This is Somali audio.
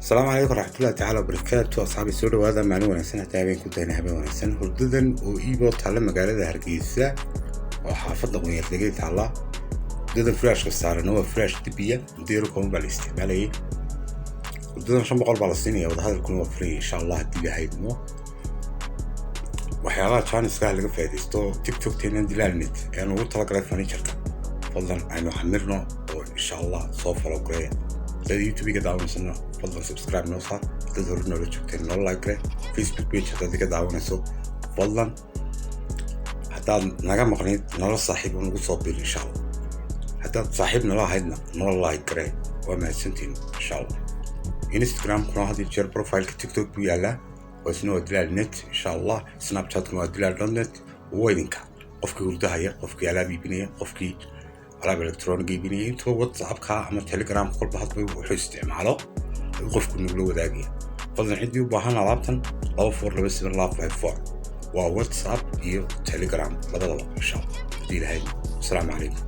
Asalaamu calaykum waraxmatullahi tacaala wabarakaatu. Asxaabi, soo dhawaada. Maalin wanaagsan, hataa habeen ku dayna, habeen wanaagsan. Hurdadan oo iiboo taalla magaalada Hargeysa oo xaafadda Qunyardegay taalla. Hurdadan furaashka saaran waa furaash dibiya, muddo yaro kooban baa la isticmaalayay. Hurdadan 500 baa la siinaya, wadahadalkuna waa furaya, insha Allah, haddii Ilaahay idmo. Waxyaabaha jaaniska laga faaidaysto TikTok-teena Dilaalnet ayaan ugu talagalay furniture-ka. Fadlan aynu xamirno oo insha Allah soo follow gareeya. Haddaad YouTube-iga daawanaysana, fadlan subscribe noo saar. Haddaad hore noola joogteen, noo like gare. Facebook page haddaad iga daawanayso, fadlan haddaad naga maqnayd, nala saaxiib oo nagu soo bir, insha Allah. Haddaad saaxiib nala ahaydna, noo like garee. Waa mahadsantiin, insha Allah. Instagram-kuna had iyo jeer profile-ka TikTok buu yaalaa oo isna waa Dilaal Net, insha Allah. Snapchat-kuna waa Dilaal.net. Waa idinka qofkii hurdahaya, qofkii alaab iibinaya, qofkii alaab electronic iibinaya, intuba WhatsAppka ama Telegram, kolba hadba wuxuu isticmaalo ayuu qofku nagula wadaagaya. Fadlan ciddii u baahan alaabtan, 2427254 waa WhatsApp iyo Telegram labadaba, insha Allah, haddii Ilahay. Asalaamu calaykum.